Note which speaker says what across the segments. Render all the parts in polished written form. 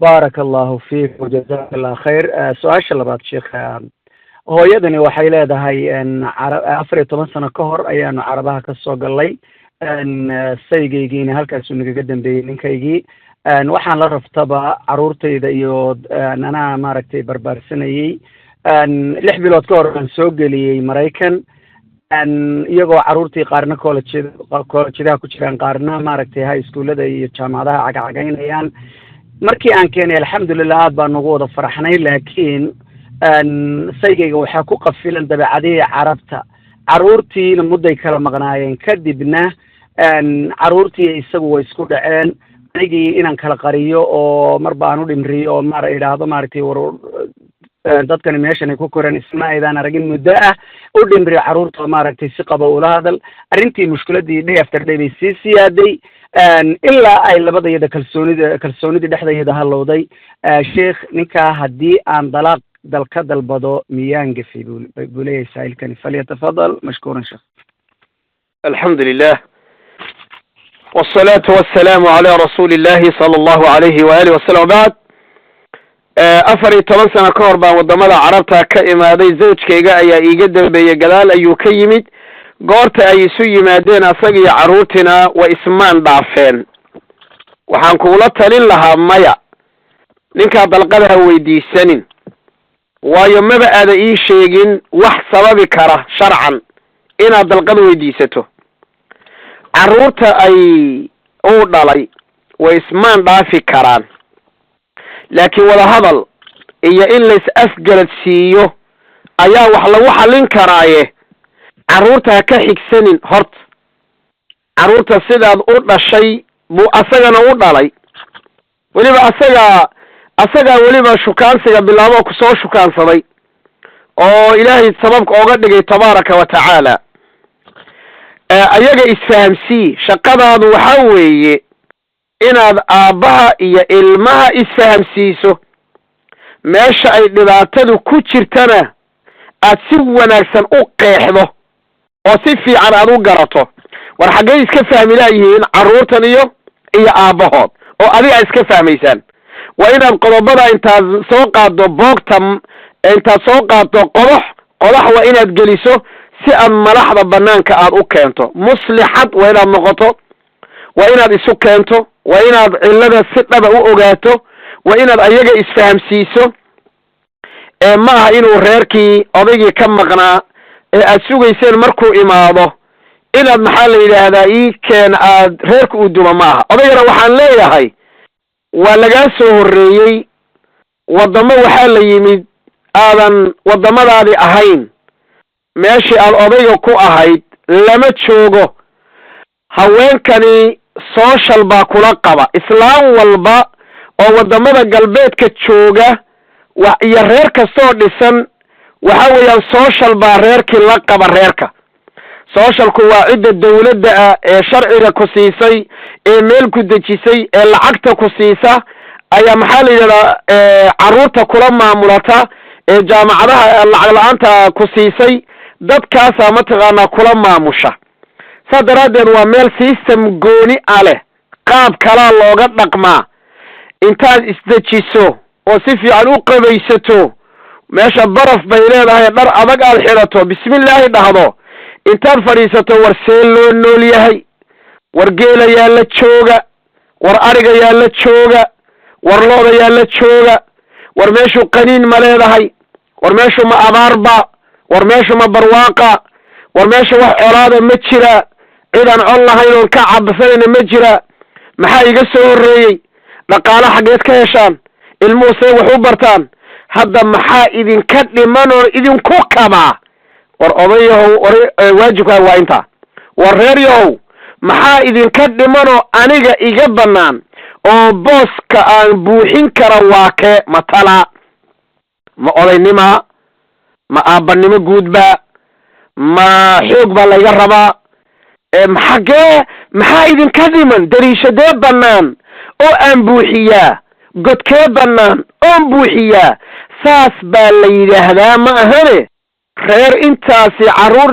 Speaker 1: Baaraka Allahu fiik wajazak Allah khayr. Su-aasha labaad, sheekh, hooyadani waxay leedahay, 14 sano ka hor ayaanu Carabaha ka soo gallay, saygaygiina halkaasuu nagaga dambeeyey ninkaygii. Waxaan la raftaba carruurtayda iyo anaa maaragtay barbaarsanayey. 6 bilood ka hor baan soo geliyey Maraykan, iyagoo carruurtii qaarna collegedaha ku jiraan, qaarna maaragtay high schoolada iyo jaamacadaha cagacagaynayaan. Markii aan keenay, alxamdulilah, aad baan ugu wada faraxnay, laakiin saygayga waxaa ku qafilan dabeecadihii Carabta. Carruurtiina mudday kala maqnaayeen, kadibna carruurtii isagu way isku dhaceen. Anigii inaan kala qariyo oo marba aan u dhimriyo oo maar idhaahdo, maaragtay, war dadkani meeshan ay ku koreen isma aydaan aragin muddo ah, u dhimriyo carruurta, maaragtay, si qaba ula hadal. Arrintii mushkiladii day after day bay sii siyaaday ilaa ay labadayada kalsoonidii dhexdayada halowday. Sheikh, ninkaa haddii aan dalaaq dal ka dalbado miyaan gafay, buu leeyahay saa'ilkani? Falyatafadal mashkuuran, sheekh.
Speaker 2: الحمد لله والصلاة والسلام على رسول الله صلى الله عليه وآله وسلم، وبعد. 14 sano ka hor baan wadamada Carabta ka imaaday. Zawjkayga ayaa iiga dambeeyey, gadaal ayuu ka yimid. Goorta ay isu yimaadeen asaga iyo carruurtiina way ismaan dhaafeen. Waxaan kugula talin lahaa, maya, ninkaa dalqada ha weydiisanin, waayo maba aada ii sheegin wax sababi kara sharcan inaad dalqad weydiisato. Carruurta ay uu dhalay way ismaan dhaafi karaan, laakiin wadahadal iyo in lays afgarad siiyo ayaa wax lagu xallin karaaye. Carruurta ha ka xigsanin. Horta carruurta sidaad u dhashay buu asagana u dhalay. Weliba asagaa weliba shukaansiga bilaabo, kusoo shukaansaday oo Ilaahay sababka ooga dhigay, tabaaraka wa tacaala. Ayaga isfahamsii. Shaqadaadu waxaa weeye inaad aabbaha iyo ilmaha isfahamsiiso, meesha ay dhibaatadu ku jirtana aad si wanaagsan u qeexdo oo si fiican aad u garato. War xaggay iska fahmi laayihiin carruurtan iyo aabbahood oo adiga iska fahmaysaan? Waa inaad qodobada intaad soo qaaddo, boogta intaad soo qaaddo, qodox qodax waa inaad geliso si aad malaxda banaanka aad u keento. Muslixad waa inaad noqoto, waa inaad isu keento, waa inaad cillada si dhaba u ogaato, waa inaad ayaga isfahamsiiso. Ee ma aha inuu reerkii odaygii ka maqnaa ee aad sugayseen markuu imaado inaad, maxaa la yidhaahdaa, ii keen, aad reerka u duma, ma aha. Odaygana waxaan leeyahay, waa lagaa soo horreeyey. Waddamo waxaa la yimid aadan waddamadaadii ahayn, meeshii aad odayga ku ahayd lama joogo. Haweenkani social baa kula qaba. Islaam walba oo waddamada galbeedka jooga wa iyo reer kastoo dhisan, waxa weeyaan, social baa reerkii la qaba. Reerka socialku waa cidda dawladda ah ee sharciga ku siisay, ee meel ku dejisay, ee lacagta ku siisa ayaa, maxaa la yidhahdaa, carruurta kula maamulata, ee jaamacadaha lacag la-aanta ku siisay. Dadkaasaa mataqaanaa kula maamusha. Saas daraaddeed waa meel system gooni a leh, qaab kalaa looga dhaqmaa. Intaad isdejiso oo si fiican u qabaysato, meesha baraf bay leedahay, dhar adag aad xidhato, bismillaahi dhahdo, intaad fadhiisato, war see loo nool yahay? War geela yaa la jooga? War ariga yaa la jooga? War looda yaa la jooga? War meeshu qaniin ma leedahay? War meeshu ma abaarba? War meeshu ma barwaaqa? War meesha wax colaada ma jira? Cidaan col lahayn oon ka cabsanayna ma jira? Maxaa iga soo horreeyey? Dhaqaalo xaggeed ka heshaan? Ilmuhu say wax u bartaan? Hadda maxaa idinka dhiman oo idinku kabaa? War odayahow, waajibkaa waa intaa. War reer yahow, maxaa idinka dhimanoo aniga iga bannaan oo booska aan buuxin kara? Waa kee? Ma tala? Ma odaynima? Ma aabbanimo guudba? Ma xoog baa layga rabaa? Xaggee maxaa idinka dhiman? Dariishadee bannaan oo aan buuxiyaa? Godkee bannaan oon buuxiyaa? Saas baa la yidhaahdaa. Ma ahane reer intaasi carruur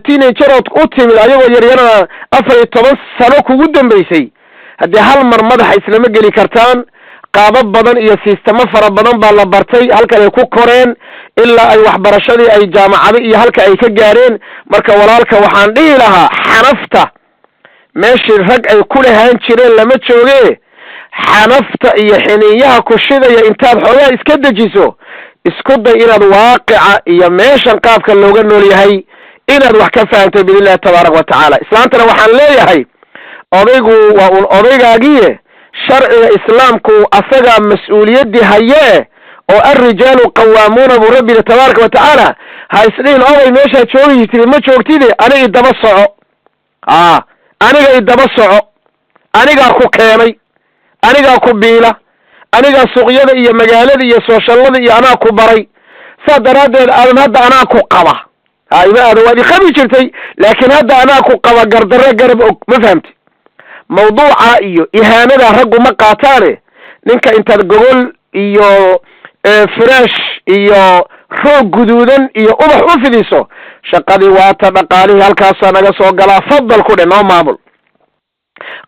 Speaker 2: teenagerood u timid ayagoo yaryarana 14 sano kugu dambaysay, haddii hal mar madaxa islama geli kartaan. Qaabab badan iyo siistamo fara badan baa la bartay, halkan ay ku koreen ilaa ay waxbarashadii ay jaamacado iyo halka ay ka gaareen. Marka walaalka waxaan dhihi lahaa, xanafta meeshii rag ay ku lahaan jireen lama jooge. Xanafta iyo xiniinyaha ku shidaya intaad xoogaa iska dejiso, isku day inaad waaqica iyo meeshan qaabka looga nool yahay inaad wax ka fahamtay, biidn illahi tabaaraka wa tacaala. Islaantana waxaan leeyahay, odaygu waa uun odaygaagii, sharciga islaamku asagaa mas-uuliyaddii hayee, oo "الرجال قوامون" buu rabbi yidhi tabaaraka wa tacaala. Ha isdhihin, "Oday, meeshaad joogi tiri ma joogtide, aniga idaba soco, a aniga idaba soco, anigaa ku keenay, anigaa ku biila, anigaa suuqyada iyo magaalada iyo socialada iyo anaa ku baray, saa daraaddeed aadan hadda anaa ku qaba. Ha ima aadan, waad iqabi jirtay, laakiin hadda anaa ku qaba." Gardarro garab og ma fahamti? Mawduuca iyo ihaanada raggu ma qaataane. Ninka intaad gogol iyo fresh iyo roog guduudan iyo ubax u fidiso, "Shaqadii waata, dhaqaalihii halkaasaa naga soo galaa, fadal ku dhe, noo maamul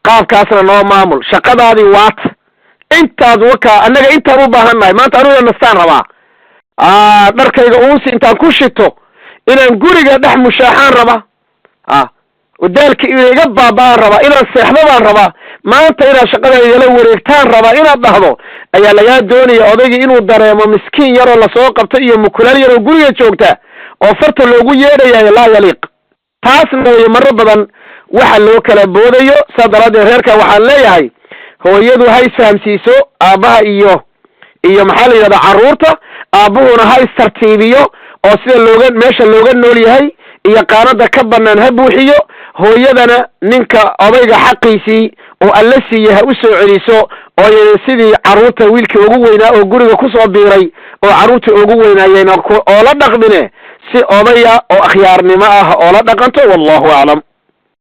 Speaker 2: qaabkaasna, noo maamul shaqadaadii, waata intaad wakaa, annaga intaan u baahan nahay maanta, anuga nastaan rabaa, dharkayga uunsi intaan ku shito inaan guriga dhex mushaaxaan rabaa, daalka iga baaba'aan rabaa, inaan seexdo baan rabaa, maanta inaad shaqada igala wareegtaan rabaa," inaad dhahdo ayaa lagaa doonaya. Odaygii inuu dareemo miskiin yaroo lasoo qabtay iyo mukulaal yaroo guriga joogta oo farta loogu yeedhayayo, laa yaliiq. Taasna weeye maro badan waxa loo kala boodayo. Saa daraaddeed reerka waxaan leeyahay, hooyadu ha isfahamsiiso aabbaha iyo maxaa la yidhahdaa carruurta, aabbuhuna ha istartiibiyo oo sida looga meesha looga nool yahay iyo qaanada ka banaan ha buuxiyo. Hooyadana ninka odayga xaqiisii oo alla siiyey ha u soo celiso, oo sidii carruurta wiilkii ugu weynaa oo guriga kusoo biiray oo carruurta ugu weynaayeen oo la dhaqmine, si odaya oo akhyaarnimo ah oo la dhaqanto. Wallahu aclam.